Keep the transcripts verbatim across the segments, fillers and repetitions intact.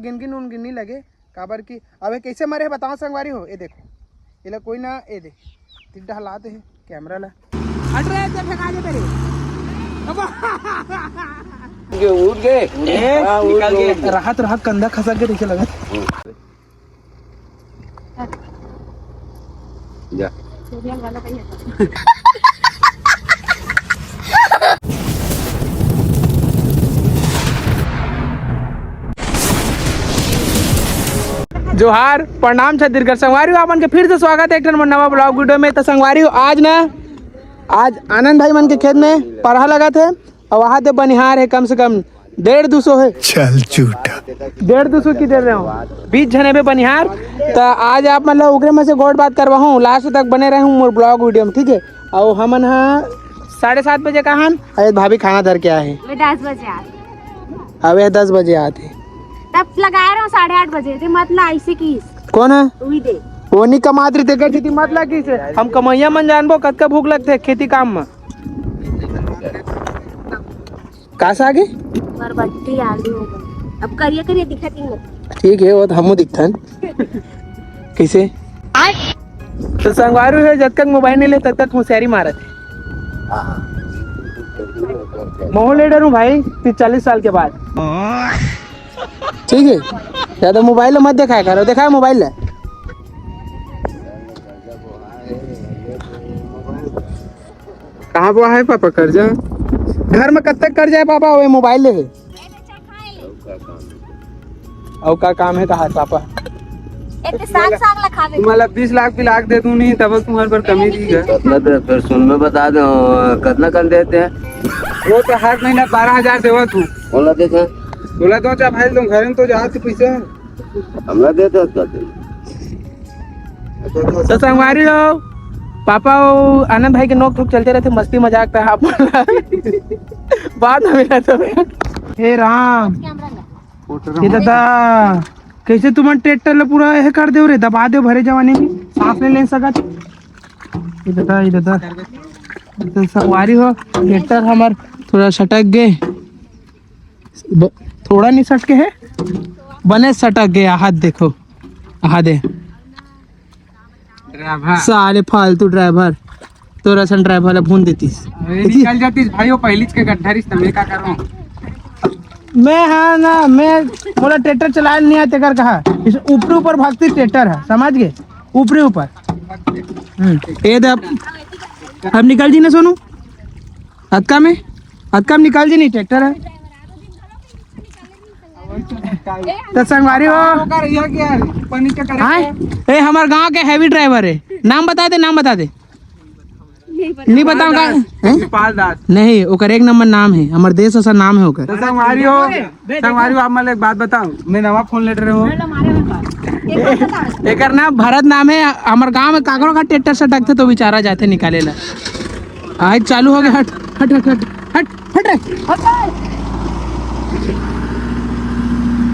गिनगिन उनगिन नहीं लगे, काबर कि अबे कैसे मरे हे बताओ संगवारी हो। ये देखो, ये ला कोई ना, ये दे, तिड्डा हला दे हे कैमरा ला। हट रहे थे, फेंका दे तेरे। अब ये उठ गए। ए, हाँ, उठ निकल गए। गए। राहत राहत कंधा खसक के देखे लगा। जा। जोहार, प्रणाम छत्तीसगढ़। संगवारी हो, आप मन के फिर से स्वागत है एक ठन नवा ब्लॉग वीडियो में। तो संगवारी हो, आज ना, आज आनंद भाई मन के खेत में परहा लगत हे, अउ वहाँ दे बनिहार हे, कम से कम डेढ़ दो सौ हे। चल झूठा। डेढ़ दो सौ की दे रहे हो, बीस झने बे बनिहार। तो आज आप मतलब ओकरे में से गोठ बात करवाहूँ, लास्ट तक बने रहूँ मोर ब्लॉग वीडियो में, ठीक है? अउ हमन हा साढ़े सात बजे कहान, अरे भाभी खाना धर के आए हे। वे दस बजे आते। अबे दस बजे आते। तब लगा रहा हूँ साढ़े आठ बजे, ते मत ला ऐसे की। कौन है? वही दे। वो नहीं कमात रही, तेकर सेती मत ला किसे। हम कमैया मन जानबो, कतका भूख लगथे खेती काम में। का साग हे? बरबट्टी आलू होगा। अब करिया करिया दिखत ही मत। ठीक है, वो तो हमू दिखथन। कैसे? तो संगवारी हो, जब तक मोबाइल नहीं ले, तब तक होशियारी मारत हे। महू ले डरूं भाई, तीस चालीस साल के बाद। ठीक है, ज्यादा मोबाइल मत दिखाया करो, दिखाया मोबाइल ले। कहाँ वो है पापा कर्जा? घर में कब तक कर्जा है पापा? वो मोबाइल ले। अउ का काम है कहा पापा? एक साग, साग ला खावे। तुम्हारा बीस लाख भी लाख दे दूं नहीं, तब तुम्हारे पर कमी नहीं है। कितना दे, फिर सुन में बता दो, कितना कन देते हैं? वो तो हर महीना बारह हजार देवा तू। बोला देखा। बोला दो चार भाई, तुम घर में तो जाते पैसा। हमरा दे दो, कर दे। तो संगवारी हो, पापा अउ आनंद भाई के नोक झोंक चलते रहथे, मस्ती मजाक त आप मन ला बाद में मिला तो। हे राम, ये दादा, कैसे तुमन ट्रैक्टर ला पूरा यह कर देव रे, दबा देव भरे जवानी में, सांस नहीं ले सकत। ये दादा, ये दादा, तो संगवारी हो, ट्रैक्टर हमर थोड़ा सटक गए। ब-, थोड़ा नहीं सटके है, बने सटक गया। हाथ देखो, हाथ दे। ड्राइवर। साले फालतू ड्राइवर, तोर असन ड्राइवर ला भून देतीस। अरे निकल जातीस भाई, वो पहलीच के गड्ढा रिस, त मैं का करूं? मैं, हाँ ना, मैं, मोला ट्रैक्टर चलाए नहीं आते कर कहा, इस ऊपरे ऊपर भागती ट्रैक्टर है, समझ गए? ऊपरे ऊपर। हम्म, ये दे अब, अब निकल जी ना सोनू। अतका में, अतका में निकाल जी नहीं, ट्रैक्टर है। तो संगवारी हो। ओकर ये क्या है? पनीर का करे हाँ? क्या? ए, हमार गांव के हैवी ड्राइवर है। नाम बता दे, नाम बता दे। नहीं बताऊंगा। हैं? गोपाल दास। नहीं, ओकर एक नंबर नाम है, हमार देश असन नाम है ओकर। तो संगवारी हो, संगवारी हो, आप मतलब एक बात बताओ, मैं नवा फोन लेट रहे हो। एकर नाम भरत नाम है, हमार गांव में काकरो का ट्रैक्टर सटकथे तो बेचारा जाथे निकाले ला। आज चालू हो गया, हट, हट, हट, हट, हट, हट रे, हट रे।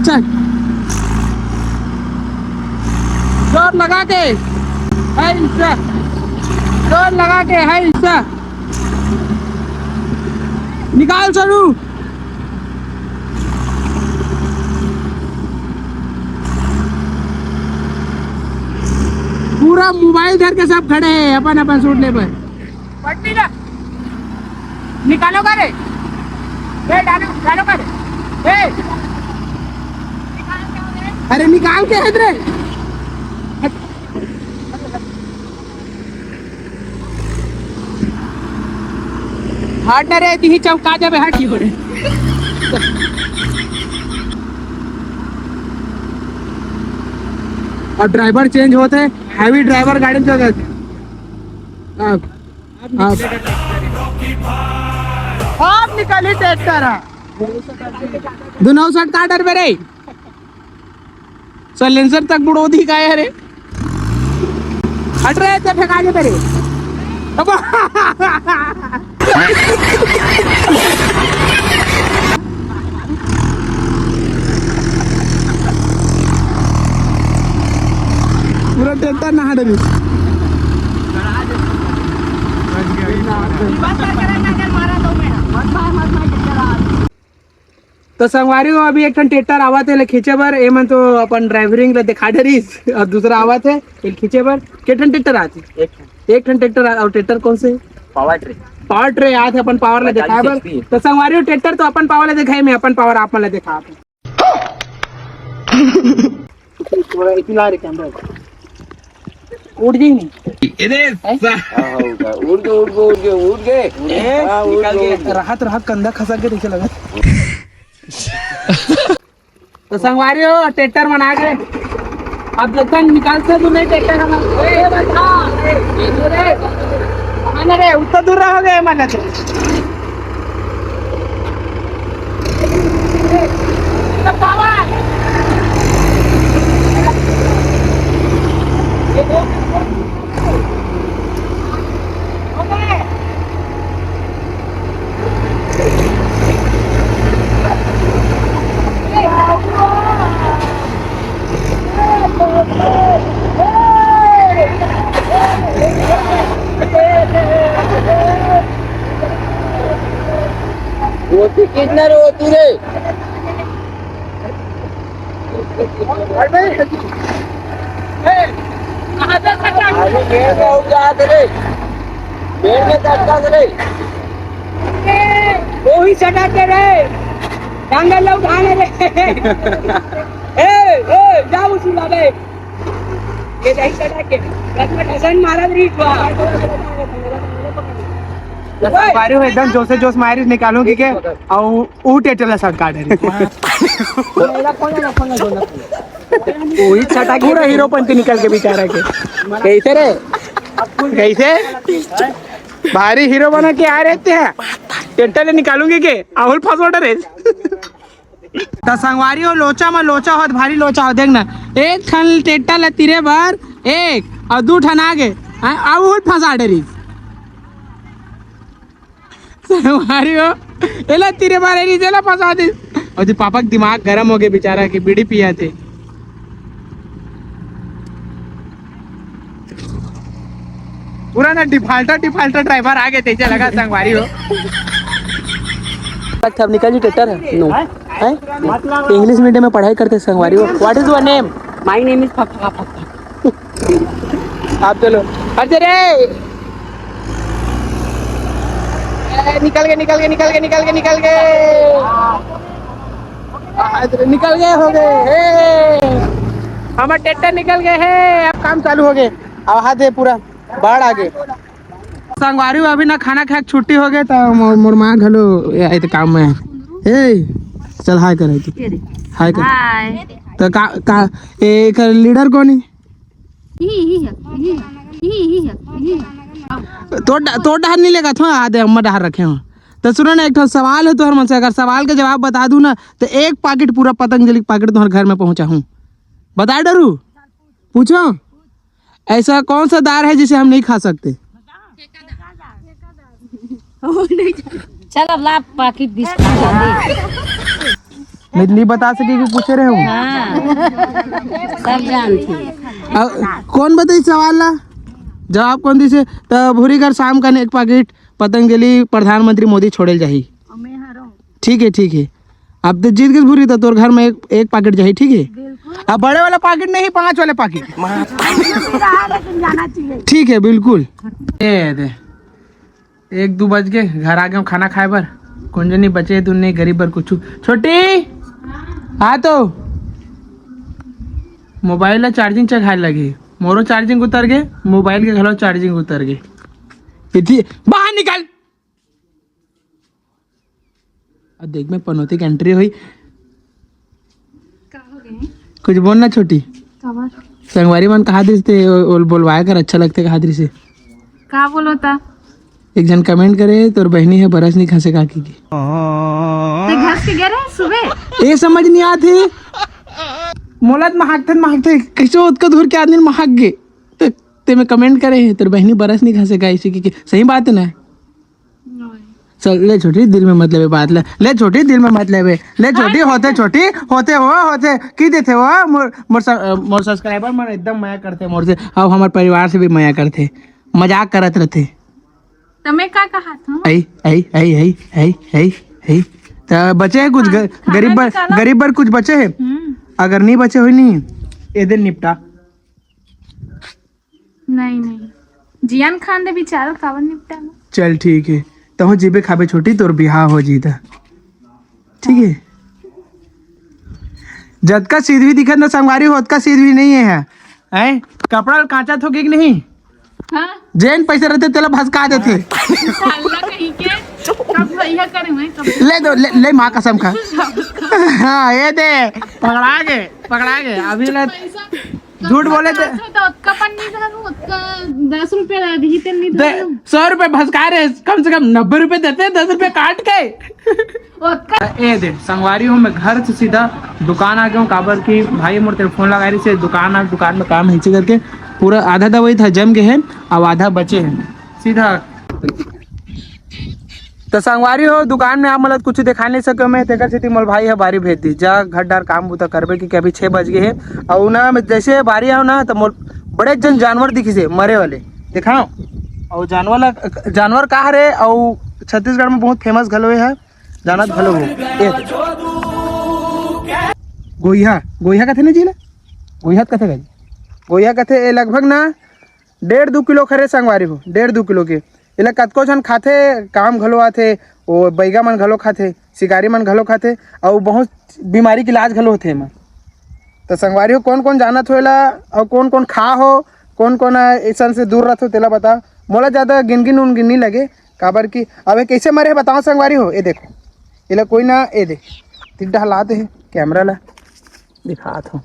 चल। जोर लगा के, है हिस्सा। जोर लगा के, है हिस्सा। निकाल सरू। पूरा मोबाइल धर के सब खड़े हैं अपन अपन सूट ले पर। पटनी ना। निकालो का रे? ए, डालो, डालो का रे? ए! अरे निकाल के हट रे। हट। हट ना रे, तिही चौका जाबे, हट। और ड्राइवर चेंज होत हे, हैवी ड्राइवर गाड़ी में चलत हे। अब, अब, अब निकली ट्रैक्टर हा। दुनौ सट का डर बे रे? साइलेंसर तक बुड़ो दी का है रे? हट रहे थे, फेंका दे तेरे। अब पूरा ट्रैक्टर नहा डरी। तो संगवारी हो, अभी एक ठन ट्रैक्टर आवत हे ले खींचे बर, एमन तो अपन ड्राइवरिंग ले दिखा डरिस, अउ दूसरा आवत हे ले खींचे बर। के ठन ट्रैक्टर आथे? एक ठन। एक ठन ट्रैक्टर आ-, अउ ट्रैक्टर कौन से? Power tray. पावर ट्रे आथे अपन पावर ले दिखाए बर। तो संगवारी हो, ट्रैक्टर तो अपन पावर ले दिखाई, मैं अपन पावर आप मन ले दिखात हूँ। थोड़ा इतना रे कैमरा। उड़ जाई नहीं। ये देख, हैं? सा- हाँ, हाँ, उड़ गया। उड़ गए, उड़ गए, उड़ गए। उड़ गए? हाँ, उड़ निकल गए, गए। उड़ गए। राहत, राहत कंधा खसक के देखे लगा। तो संगवारी हो, ट्रैक्टर मन आ गए। अब देखते हैं, निकालते तू नहीं ट्रैक्टर हमारा। ए, बता। ए, ए, कहाँ रे? उतना दूर रहोगे, मान लेते। वो तो कितना रो तू रे? अरे बेर में उठा दे रे। बेर में धक्का दे रे। वही सटा के रे। टांगा लो उठाने रे। ए, ए, जाओ उसी ला रे। ये जाई सटा के। रथ में ठसन मारा रे। संगवारी हो, एकदम जोश से जोश मारिस निकालूंगी के, अउ ऊ टेटल ला सटका डरिस। वही छटा पूरा हीरोपंती निकल के बेचारा के। कैसे रे? कैसे? भारी हीरो बना के आ रहे थे। टेटल ले निकालूंगी के, अउ फंसवा डरिस। त संगवारी हो, लोचा म लोचा होत, भारी लोचा हो। देख ना, एक ठन टेटल ला तीरे बर एक, अउ दू ठन आगे, आ, अउ फंसा डरिस। संगवारी हो, एला तीरे बर एली, एला फंसा दिस। अउ ओती पापा के दिमाग गरम हो गे, बेचारा के बीड़ी पिया थे। पूरा ना डिफाल्टर, डिफाल्टर ड्राइवर आ गए, तेजा लगा संगवारी हो। अब निकल जी ट्रैक्टर है। नो। हैं? इंग्लिश मीडियम में पढ़ाई करते संगवारी हो। What is your name? My name is fuck, fuck, fuck, fuck. आप चलो। अरे रे। ए, निकल गए, निकल गए, निकल गए, निकल गए, निकल गए। आ, इधर निकल गए हो गए। हे। हमार ट्रैक्टर निकल गए हे। अब काम चालू हो गए। अब हाथ दे पूरा। बाढ़ आ गए। संगवारी हो, अभी ना खाना खाए के छुट्टी हो गए, त मो-, मोर माँ घलो ए, ए, त काम में। ए, चल हाय कर, हाय कर। हाय कर। हाय। त का, का, ए, एकर लीडर कौन है? ही, ही है, ही है, ही, ही है, ही है। तोर डा-, तोर डहार नहीं लेगा था, आधे अम्मा डहार रखे हो। त सुनो ना, एक ठो सवाल है तोहर मन से, अगर सवाल के जवाब बता दूं ना, त एक पाकिट पूरा पतंजलि के पाकिट तोहर घर में पहुंचाहूं। बता डरू, पूछो, ऐसा कौन सा दार है जिसे हम नहीं खा सकते? चल अब ला पाकिट बिस्कुट जल्दी। मैं नहीं बता सके कि पूछे रहे हूँ। हाँ, सब जानती। अब कौन बताई सवाल ला? जवाब कौन दिसे? त भूरी घर शाम का एक पाकिट पतंजलि प्रधानमंत्री मोदी छोड़ेल जाही। ठीक है, ठीक है। अब तो जीत गए भूरी, तो तोर घर में एक, एक पाकिट जाही, ठीक है? अब बड़े वाला पाकिट नहीं, पांच वाले पाकिट। ठीक है, बिल्कुल। ए दे। एक दू बज के घर आ गए खाना खाए बर। कुंजनी बचे तू नहीं गरीब बर कुछ। छोटी, आ तो। मोबाइल ला चार्जिंग चघाए लगी। मोरो चार्जिंग उतर गए, मोबाइल के घलो चार्जिंग उतर गए। इति बाहर निकल। अब देख में पनौती के एंट्री हुई। का हो गए? कुछ बोल ना छोटी। काबर? संगवारी मन कहा दृष्टि बोलवाए कर अच्छा लगते कहा दृष्टि। का बोलो ता? एक जन कमेंट करे, "तोर बहिनी हे बरस नहीं घसे काकी की।" ते घस के गए रहे सुबह? ये समझ नहीं आते। मोला त महकते, महकते, कैसे ओतका दूर के आदमी महक गे? ते, ते में कमेंट करे हे, "तोर बहिनी बरस नहीं घसे का?" ऐसे की, की, सही बात है ना? चल, ले छोटी, दिल में मत लेबे बात, ले, ले छोटी, दिल में मत लेबे, ले छोटी, होते छोटी, होते हो, होते, की देते हो, मोर, मोर स-, मोर सब्सक्राइबर मन एकदम मया करते मोर से, अब हमार परिवार से भी मया करते, मजाक करत रहते। त मैं का कहत हूँ? ऐ, ऐ, ऐ, ऐ, ऐ, ऐ, ऐ। त बचे हे कुछ ग-, खाना गरीब बर, निकाला। गरीब बर कुछ बचे हे? हम्म। अगर नहीं बचे होही नहीं, ए दे निपटा। नहीं, नहीं। जियान खान दे बिचारा, कावन निपटा ना। चल ठीक हे, तहूँ जीबे खाबे छोटी, तोर बिहाव हो जी त। ठीक हे, जतका सीधी दिखत ना संगवारी हो, ओतका सीधी नहीं हे। हैं? कपड़ा ल कांचा थोके कि नहीं? हाँ। जेन पैसा रहथे, तेला भसका देथे। साला कहीं के, कब भैया करे मैं, कब ले दो, ले, ले माँ कसम खा। हाँ, ये दे, पकड़ा के, पकड़ा के। अभी ले पैसा झूठ बोले थे। अच्छा, तो ओतका पन्नी धरू, ओतका दस रुपया दी, तेल नहीं दे, धरू। सौ रुपये भसका रहे, कम से कम नब्बे रुपये देते, दस रुपये काट के। ओतका ए दे, संगवारी हो, मैं घर से सीधा दुकान आ गया हूँ, काबर कि भाई मोर तेरे फोन लगा रही से दुकान आ, दुकान में काम है, इसी करके पूरा आधा दवाई था जम गए हैं, अब आधा बचे हैं। सीधा तो संगवारी हो, दुकान में आप मतलब कुछ दिखा नहीं सके मैं, तेकर सेती मोर भाई ह बारी भेज दी, जा घर डार काम बूता करबे, कि अभी छः बज गए हे। और ना, मैं जैसे बारी आओ ना, तो मोर बड़े जन जानवर दिखी से मरे वाले, दिखाओ। और जानवर ला, जानवर का हरे, और छत्तीसगढ़ में बहुत फेमस घलो है, जानत घलो हो। ए, गोइहा, गोइहा कथे ना जी ला? गोइहा कथे का जी? गोइहा कथे, ए लगभग ना डेढ़ दू किलो खरे संगवारी हो, डेढ़ दू किलो के। एला कतको झन खाथे, काम घलो आथे, ओ बैगा मन घलो खाथे, शिकारी मन घलो खाथे, अउ बहुत बीमारी के इलाज घलो होथे एमा। त संगवारी हो, कोन कोन जानत हो एला, अउ कोन कोन खा हो, कोन कोन अइसन से दूर रथो, तेला बता। मोला ज्यादा गिनगिन उनगिन नहीं लगे, काबर कि अब ए कइसे मरे हे बताओ संगवारी हो। ए देखो, एला कोई ना, ए दे, तिड्डा हला दे हे, कैमरा ला दिखात हो।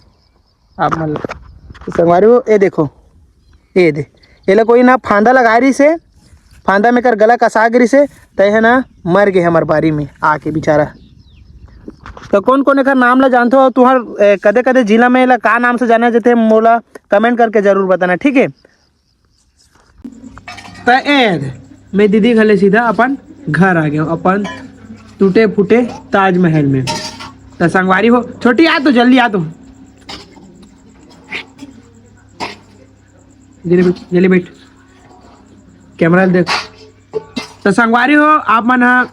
आप मन ल। तो संगवारी हो, ए देखो, ए दे, एला कोई ना फांदा लगा रही से, फांदा में कर गला कसा गिरी से, तय है ना, मर गए हमर बारी में आके बेचारा। तो कोन कोन एकर नाम ला जानथो, और तुहर, ए, कदे कदे जिला में एला का नाम से जाना जाथे, मोला कमेंट करके जरूर बताना, ठीक है? त ए, मैं दीदी घले सीधा अपन घर आ गया, अपन टूटे फूटे ताजमहल में। त संगवारी हो, छोटी आ तो, जल्दी आ तो, जल्दी बैठ, जल्दी बैठ, कैमरा देख। त संगवारी हो, आप मन ह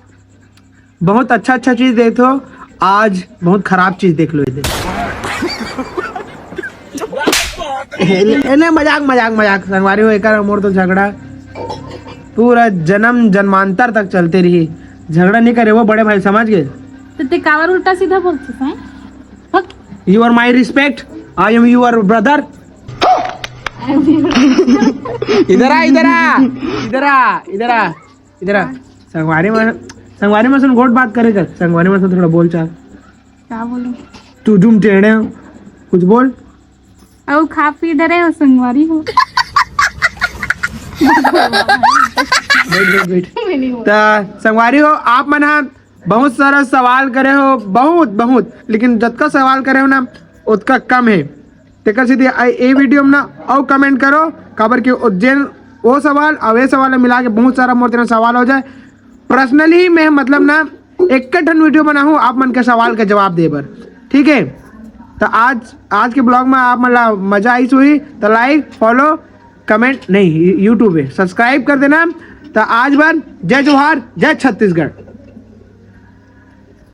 बहुत अच्छा अच्छा चीज देख हो, आज बहुत खराब चीज देख लो इधर। ए, नहीं, मजाक, मजाक, मजाक। संगवारी हो, एकर मोर तो झगड़ा पूरा जन्म जन्मांतर तक चलते रही। झगड़ा नहीं करे वो बड़े भाई, समझ गए? तो ते कावर उल्टा सीधा बोलते हैं? You are my respect, I am your brother। इधर आ, इधर आ, इधर आ, इधर आ, इधर आ। संगवारी में, संगवारी में सुन, गोट बात करे कर, संगवारी में सुन, थोड़ा बोल चाल। क्या बोलूं? तू जुम टेढ़े हो, कुछ बोल। अउ खा पी डरे हो संगवारी हो। बैठ, बैठ, बैठ। मैं नहीं बोल। त संगवारी हो, आप मन ह बहुत सारा सवाल करे हो, बहुत, बहुत, लेकिन जतका सवाल करे हो ना, ओतका कम है। तेकर सेती ए, ए वीडियो में ना अउ कमेंट करो, काबर कि ओ जेन, वो सवाल अउ ये सवाल मिला के बहुत सारा मोर तेरा सवाल हो जाए। पर्सनली मैं मतलब ना एक ठन वीडियो बनाहूँ आप मन के सवाल के जवाब दे बर, ठीक है? तो आज, आज के ब्लॉग में आप मन ला मजा आइस होही तो लाइक, फॉलो, कमेंट नहीं, यूट्यूब पे सब्सक्राइब कर देना। तो आज बर जय जोहार, जय छत्तीसगढ़।